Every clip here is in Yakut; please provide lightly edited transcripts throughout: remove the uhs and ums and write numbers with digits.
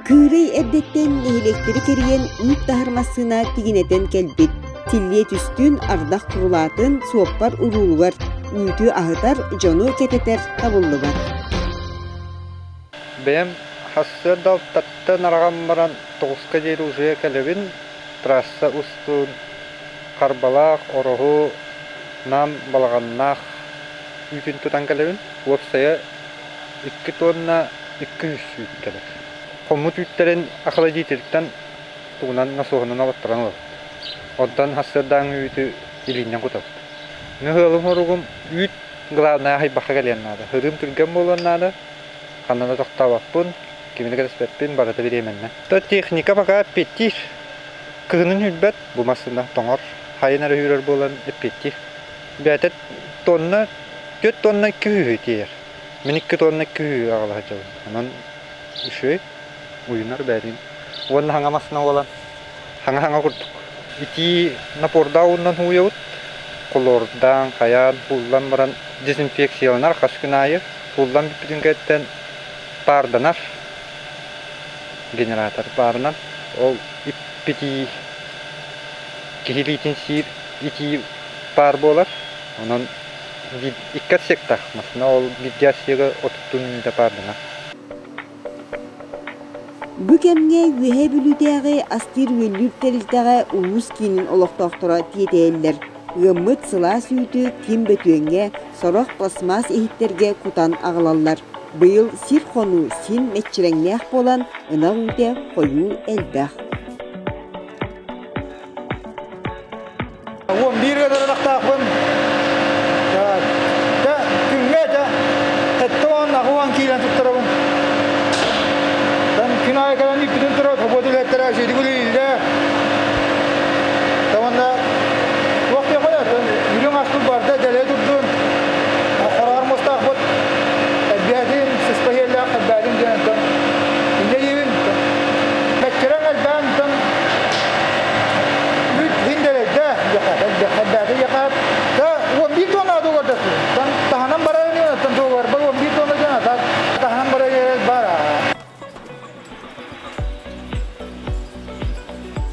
Кыырай эрдэттэн нэһилиэктэри кэрийэн үүт таһар массыына тигинэтэн кэлбит. Силлиэ түстүн, ардах курулаатын, суоппар уруулугар үүтү аһытар, дьону кэтэтэр табыллыбат. Бэйэм сарсыарда алтаттан араҕан баран тоҕуска диэри утуйа кэлэбин. Трасса устун Харбалаах, Ороһу, Нам, Балаҕаннаах үүтүн тутан кэлэбин. Уопсайа 2 тонна 200 үүт кэлэр. Хоммут үүттэрин охладителтэн тугунан насоһунан олоттаран ылабыт. Онтон сарсыардааҥҥы үүтү илииннэн кутабыт. Мин ыалым-хоругум үүт главное аһыйбакка кэлиэн наада. Һырыым түргэн буолуон наада. Ханна да тохтообоппун, кими да кэтэспэппин, барыта бириэмэннэ. То техника пока эппиэттиир. Кыһынын үрбэт, бу массыына тоҥор, хайын эрэ үүрэр буолан эппиэттиир. Бэйэтэ тонна, 4 тонна 2 үһү тиэйэр. Мин 2 тонна 2 үһү аҕала сылдьабын. Онон үчүгэй, уйунар бэйэтин. Уонна хаҥа массыына буолан, хаҥа-хаҥа курдук. Итии напордаах уунан һууйабыт, хлордаан, хайаан, ууллан баран дезинфекцияланар хас күн аайы. Ууллан бүппүтүн кэнниттэн паарданар генератор паарынан. Ол иппитии киһи илиитин сиир итии паар буолар. Онон икки отсектаах массыына ол биирдии отсега отуттун мүнүүтэ паарданар. Бу кэмҥэ Үөһээ Бүлүүтээҕи астыыр-үөллүүр тэрилтэҕэ улуус киинин олохтоохторо тиэтэйэллэр. Ыаммыт сылаас үүтү ким бөтүөҥҥэ, сорох пластмасс иһиттэргэ кутан аҕалаллар. Быйыл сир-хонуу син мэччирэҥнээх буолан, ынах үүтэ хойуу элбэх. 11 ыарахтаахпын. Күҥҥэ этэ 70 киилэн туттарабын. Күн аайы кэлэн иппитин турар, собуот үлэһиттэрэ үчүгэйдик үлэлииллэр. Уонна туох диэххэ үрүҥ аспыт барда дэлэй турдун, хороҕор муостаахпыт элбээтин, сыспа иһиэллээх элбээтин диэн онтон инньэ диибин. Мэччирэҥ элбээн онтон Үүт иһин дэлэйдэ, элбээтэ диэхэ. Да 11 тонна дуогардастым. Таһынан барар ини, оттон дуогарбар 11 тонна диэн атак таһынан барар баар.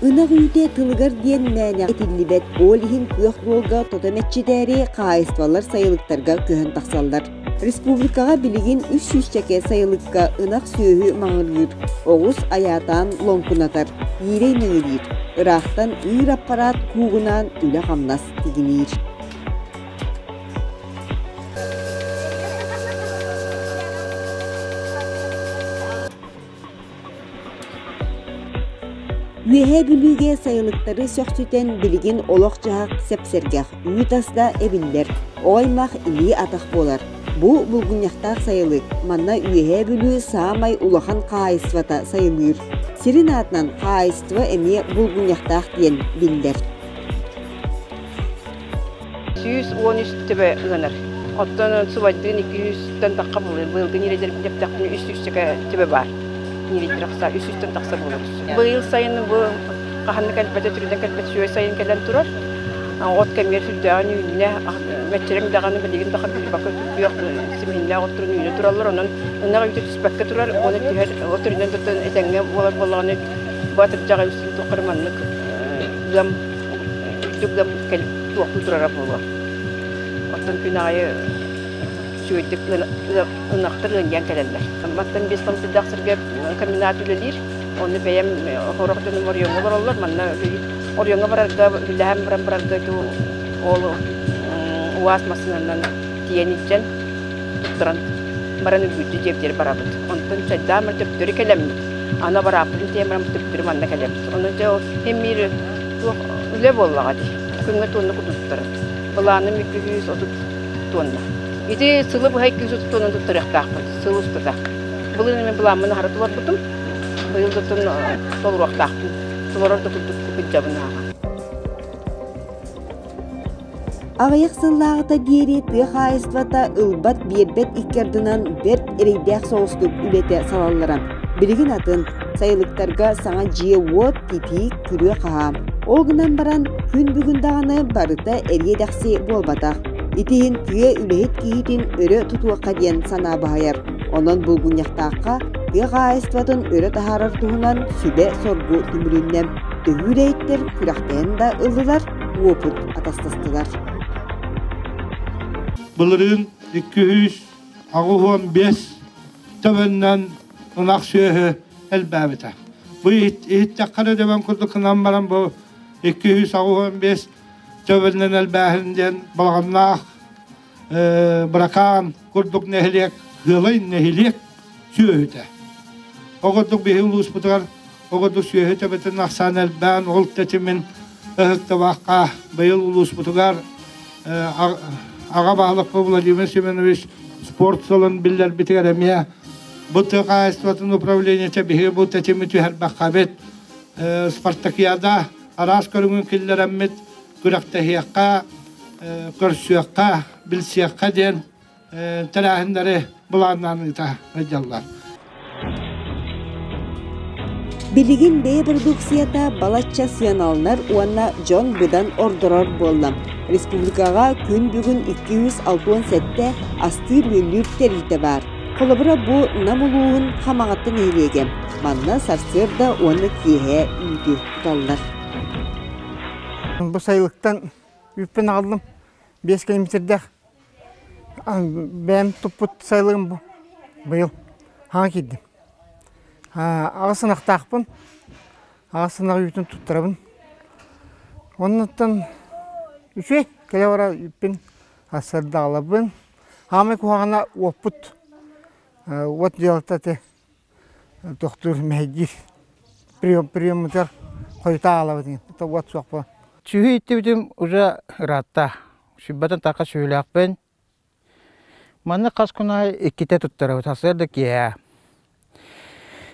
Ынах үүтэ тылыгар диэн мээнэ этиллибэт, ол иһин күөх дуолга тото мэччитээри хаһаайыстыбалар сайылыктарга көһөн тахсаллар. Республикаҕа билигин үс сүүсчэкэ сайылыкка ынах сүөһү маҥырыыр, оҕус айаатаан лоҥкунатар, иирэй мэҥириир, ыраахтан ыыр аппараат куугунаан үлэ-хамнас тигиниир. Үөһээ Бүлүүгэ сайылыктары сөхсүтэн билигин олох-дьаһах сэп-сэргэх, үүт ас да эбиллэр, оҕо-аймах илии-атах буолар. Бу булгунньахтаах сайылык, манна Үөһээ Бүлүү саамай улахан хаһаайыстыбата сайылыыр. Сирин аатынан хаһаайыстыба эмиэ булгунньахтаах диэн биллэр. 113 төбө ыанар. Оттон субайдыын 200-тэн тахха буолар. Быйылгы ньирэйдэрбин тэптэхпинэ 300 төбө баар. Ньирэйдэр ахса 300-тэн тахса буолар. Быйыл сайын бу хаһан кэлбэтэ, түрүнэн кэлбэт сүө сайын кэлэн турар. От кэмигэр сүрдээҕин үүннэ, мэччирэҥ даҕаны билигин да хабырбакка күөх симиһиннээх отторун үүнэ тураллар. Онон ынах үүтэ түспэккэ турар, уонна түһэр от түрүнэн тутан этэҥҥэ буолар буоллаҕына бу атырдьах үстүн тухары маннык ыам үрдүк ыам туохтуу турара буолуо. Оттон күн аайы үчүгэйдик ынахтар ыанньыйан кэлэллэр. Мантан биэс хонтуйдаах сиргэ комбинат үлэлиир. Онно бэйэм сорох дьонум оройуоҥҥа олороллор. Манна оройуоҥҥа барарга, үлэлэһэн баран барарга ол УАЗ массыынанан тиийэн илдьэн туттаран баран үргүччү дьиэбитигэр барабыт. Онтон чайдаан баран төптөрү кэлэммит. Аны барааппытын тиийэн баран төптөрү манна кэлэбит. Ону дьэ ол син биир туох үлэ буоллаҕа дии. Күҥҥэ тонна курдук туттарар. Былааным 230 тонна. Ити сылы быһа 230 тонна туттарыахтаахпын сыл устата. Былырыын мин былааммын аһара толорбутум. Быйыл да толоруохтаахпын. Толорор да курдук сылдьабын ааҕа. Аҕыйах сыллааҕыта диэри тыа хаһаайыстыбата ылбат-биэрбэт икки ардынан бэрт эрэйдээх соҕустук үлэтэ салаллара. Билигин атын, сайылыктарга саҥа дьиэ-уот, титиик, күрүө-хаһаа. Ол гынан баран, күн бүгүн даҕаны барыта эриэ-дэхси буолбатах. Ити иһин тыа үлэһит киһитин өрө тутуохха диэн санаа баһыйар. Онон булгунньахтаахха тыа хаһаайыстыбатын өрө таһаарар туһунан сүбэ-соргу түмүлүннэ. Төһүү үлэһиттэр күрэхтэһэн да ыллылар, уопут атастастылар. Былырыын 285 төбөннөн ынах сүөһү элбээбитэ. Бу иһиттэххэ эрэ дөбөн курдук гынан баран бу 285 төбөннөн элбээһин диэн балаҕаннаах Быракаан курдук нэһилиэк Ыалай нэһилиэк сүөһүтэ. Ол курдук биһи улууспутугар ол курдук сүөһү төбөтүн ахсаан элбээн ол тэтимин ыһыктыбакка быйыл улууспутугар аҕа баһылыкпыт Владимир Семенович спорт сылын биллэрбитигэр эмиэ бу тыа хаһаайыстыбатын управлениета биһиги бу тэтими түһэрбэххэбит спартакиада араас көрүҥүн киллэрэммит күрэхтэһиэххэ, көрсүөххэ, билсиэххэ диэн тэрээһиннэри былааннаан ыыта сылдьаллар. Билигин бэйэ продукцията балачча сыаналанар уонна дьон быдан ордорор буолла. Республикаҕа күн бүгүн 267 астыыр-үөллүүр тэрилтэ баар. Холобура, бу Нам улууһун Хамаҕатта нэһилиэгэ. Манна сарсыарда уонна киэһэ үүтү туталлар. Бу сайылыктан үүппүн аҕаллым. 5 километрдаах бэйэм туппут сайылыгым бу. Быйыл хаҥа киирдим. Аҕыс ынахтаахпын. Аҕыс ынах үүтүн туттарабын. Оннуттан үчүгэй кэлэ бара үүппүн сарсыарда аҕалабын. Хаамай куһаҕана уоппут уот дьыалата ити тохтуур мэһэйдиир прием приеммутугар хойутаа аҕалабыт уот суох буолан. Сүһү иттибитим уже ыраатта. Сүбэтин така сүһүлээхпин. Маннык хас күн аайы иккитэ туттарабыт, сарсыарда киэһэ.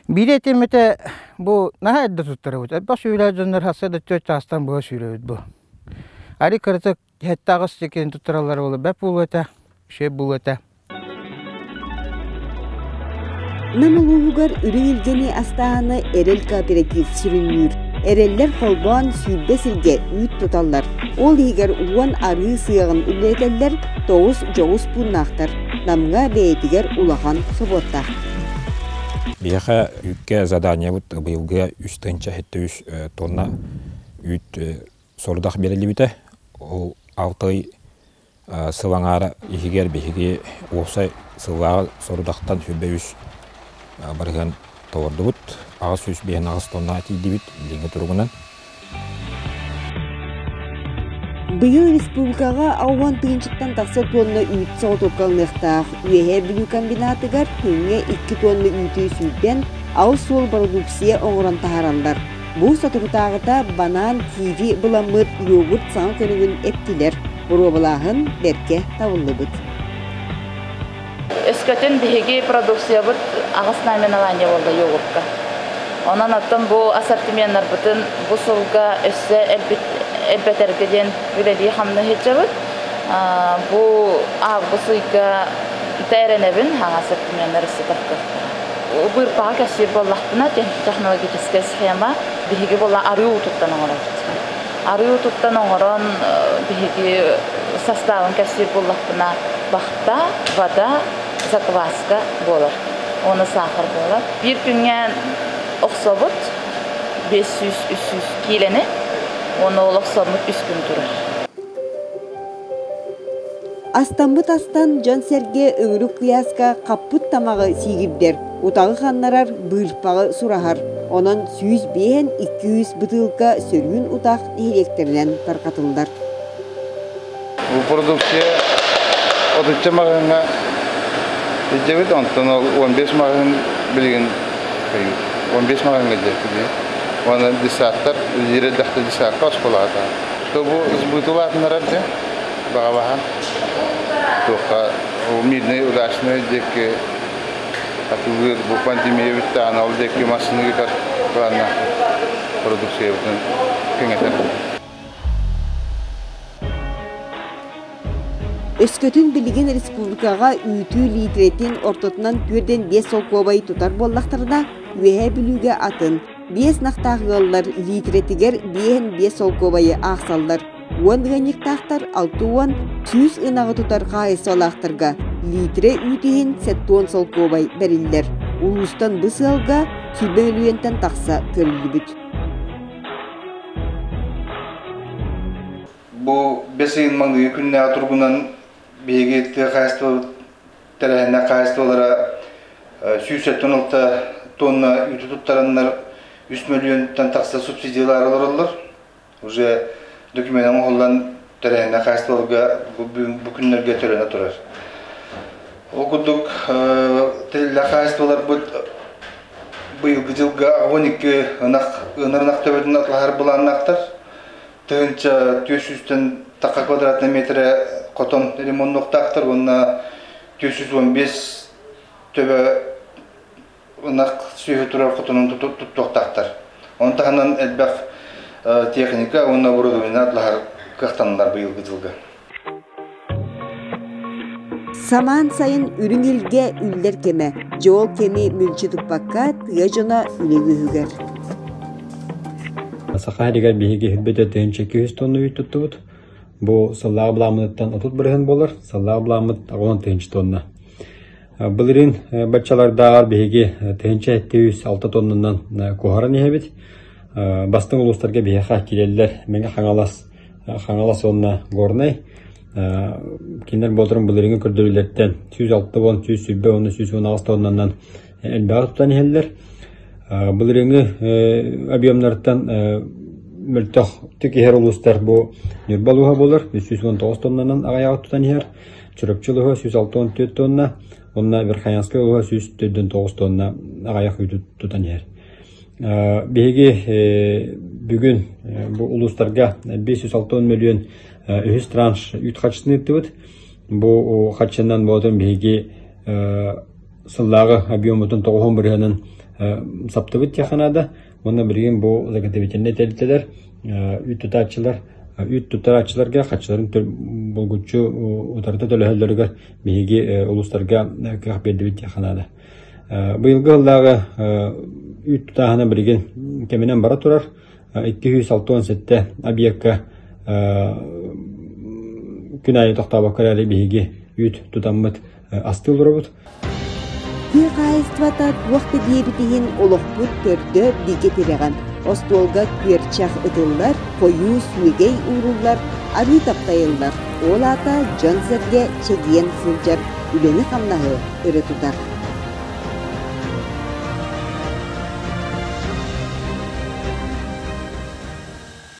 Биири этим этэ бу наһаа эрдэ туттарабыт. Элбэх сүһүлээх дьоннор сарсыарда 4 чаастан быһа сүүрэбит бу. Ары кыратык 7-8 сикин туттараллара буолуо бэрт буолуо этэ, үчүгэй буолуо этэ. Нам улууһугар үрүҥ илгэни астааһыны Эрэл кооператив сүрүннүүр. Эрэллэр холбоон 20 сиргэ үүт туталлар. Ол иһигэр 10 арыы сыаҕын үлэлэтэллэр, 9 дьоҕус пууннаахтар. Намҥа бэйэтигэр улахан собуоттаах. Биһиэхэ үүккэ заданиебыт быйылгы 3 3 тонна үүт сорудах бэриллибитэ. Ол алтай сыл аҥаара иһигэр биһиги уопсай сыллааҕы сорудахтан 23 барыһын толордубут. 858 тонна тиийдибит билиҥҥи туругунан. Быйыл республикаҕа 60 тыһыынчаттан тахса тонна үүт соҕотуопкаланыахтаах. Үөһээ Бүлүү комбинатыгар күҥҥэ 2 тонна үүтү сүүрдэн, аус суол бородууксуйа оҥорон таһаараллар. Бу соторутааҕыта банаан киви быламмыт йогурт саҥа көрүҥүн эптилэр. Боруобалааһын бэркэ табыллыбыт. Өскөтүн биһиги продукциябыт аҕыс наименование буолла йогуртка. Онон оттон бу ассортименнарбытын бу сылга өссө элбэтэргэ диэн үлэлии хамныы сылдьабыт. Бу август ыйга эрэнэбин хаҥа ассортименнар өссө тахтыахтара. Быырпаҕа кэпсиир буоллахпына, технологическая схема биһиги буолла арыы уутуттан оҥоробут. Арыы уутуттан оҥорон биһиги составын кэпсиир буоллахпына, бахта, вода, закваска буолар. Уонна сахар буолар. Биир күҥҥэ охсобут 500-300 киилэни, уонна ол охсоммут үс күн турар. Астаммыт астан дьон-сэргэ өҥүрүк куйааска хаппыт тамаҕы сиигирдэр, утаҕы ханнарар, быырпаҕы сураһар. Онон 105 200 бытыылка сөрүүн утах нэһилиэктэринэн тарҕатыллар. Бу продукция отучча маҕаһыыҥҥа илдьэбит, онтон ол 15 маҕаһыын билигин 15 маҕаһыыҥҥа илдьэбит. Уонна десарттар, үлэлиир элбэхтэ десартка оскуолаҕа. То бу сбыту улаатыннарар дьэ баҕабаһан туохха мирный удачный диэки атылыыр бу пандемия бүттэҕинэ ол диэки массыына ыытар планнаах продукциябытын кэҥэтэр. Өскөтүн билигин республикаҕа үүтү литрэтин ортотунан 4,5 солкуобай тутар буоллахтарына, Үөһээ Бүлүүгэ атын, Биэс ынахтаах ыаллар лиитирэтигэр 55 солкуобайы аахсаллар. 10 ыанньыктаахтар 60, 100 ынаҕы тутар хаһаайыстыбалаахтарга лиитирэ үүт иһин 70 солкуобай бэриллэр. Улуустан бу сыалга 20 мөлүйүөнтэн тахса көрүллүбүт. Бу бэс ыйын маҥнайгы күннээҕи туругунан биһиги тыа хаһаайыстыбабыт тэрээһиннээх хаһаайыстыбалара 176 тонна үүтү туттараннар 3 мөлүйүөнтэн тахса субсидиялары олороллор. Уже документ оҥоһуллан тэрээһиннээх хаһаайыстыбаларга бу күннэргэ төлөнө турар. Ол курдук тэриллээх хаһаайыстыбаларбыт быйылгы дьылга 12 ынах ынар ынах төбөтүн атылаһар былааннаахтар. Тыһыынча 400-тэн тахха квадратный метрэ хотон ремоннуохтаахтар уонна 415 төбө ынах сүөһү турар хотонун туттуохтаахтар. Ону таһынан элбэх техника уонна оборудование атлаһар кыахтаннылар быйылгы дьылга. Самаан сайын үрүҥ илгэ үллэр кэмэ, дьол кэми мүлчү туппакка тыа дьоно үлэ үөһүгэр. Саха сиригэр биһиги үрбүтэ 1200 тонна үүт туттубут. Бу сыллааҕы былааммытыттан 30 бырыһын буолар. Сыллааҕы былааммыт 10 тонна. Былырыын баччалардааҕар биһиги 1706 тоннанан куһаран иһэбит. Бастыҥ улуустарга биһиэхэ киирэллэр Мэҥэ Хаҥалас, Хаҥалас уонна Горнай. Кинилэр буоларын былырыыҥҥы көрдөрүүлэртэн 160, 120 уонна 118 тоннанан элбэҕи тутан иһэллэр. Былырыыҥҥы объемнартан мөлтөх түк иһэр улуустар бу Ньурба улууһа буолар, 319 тоннанан аҕыйаҕы тутан иһэр. Чурапчы улууһа 164 тонна, уонна Верхоянскай улууһа 149 тонна аҕыйах үүтү тутан иһэр. Биһиги бүгүн бу улуустарга 560 мөлүйүөн үһүс транш үүт харчытын ыыттыбыт. Бу харчынан буолатын биһиги сыллааҕы объеммутун 90 бырыһыанын саптыбыт диэххэ наада. Уонна билигин бу заготовительнай тэрилтэлэр үүт тутааччылар үүт туттарааччыларга харчыларын булгуччу утарыта төлөһөллөрүгэр биһиги улуустарга кыах биэрдибит диэххэ наада. Быйылгы сыллааҕы үүт тутааһына билигин кэминэн бара турар. 267 объекка күн аайы тохтообокко эрээри биһиги үүт тутаммыт астыы олоробут. Тыа хаһаайыстыбата туох да диэбит иһин олохпут төрдө бигэ тирэҕэ. Остуолга күөрчэх ытыллар, хойуу сүөгэй ууруллар, арыы таптайыллар. Ол аата дьон-сэргэ чэгиэн сылдьар, үлэни-хамнаһы өрө тутар.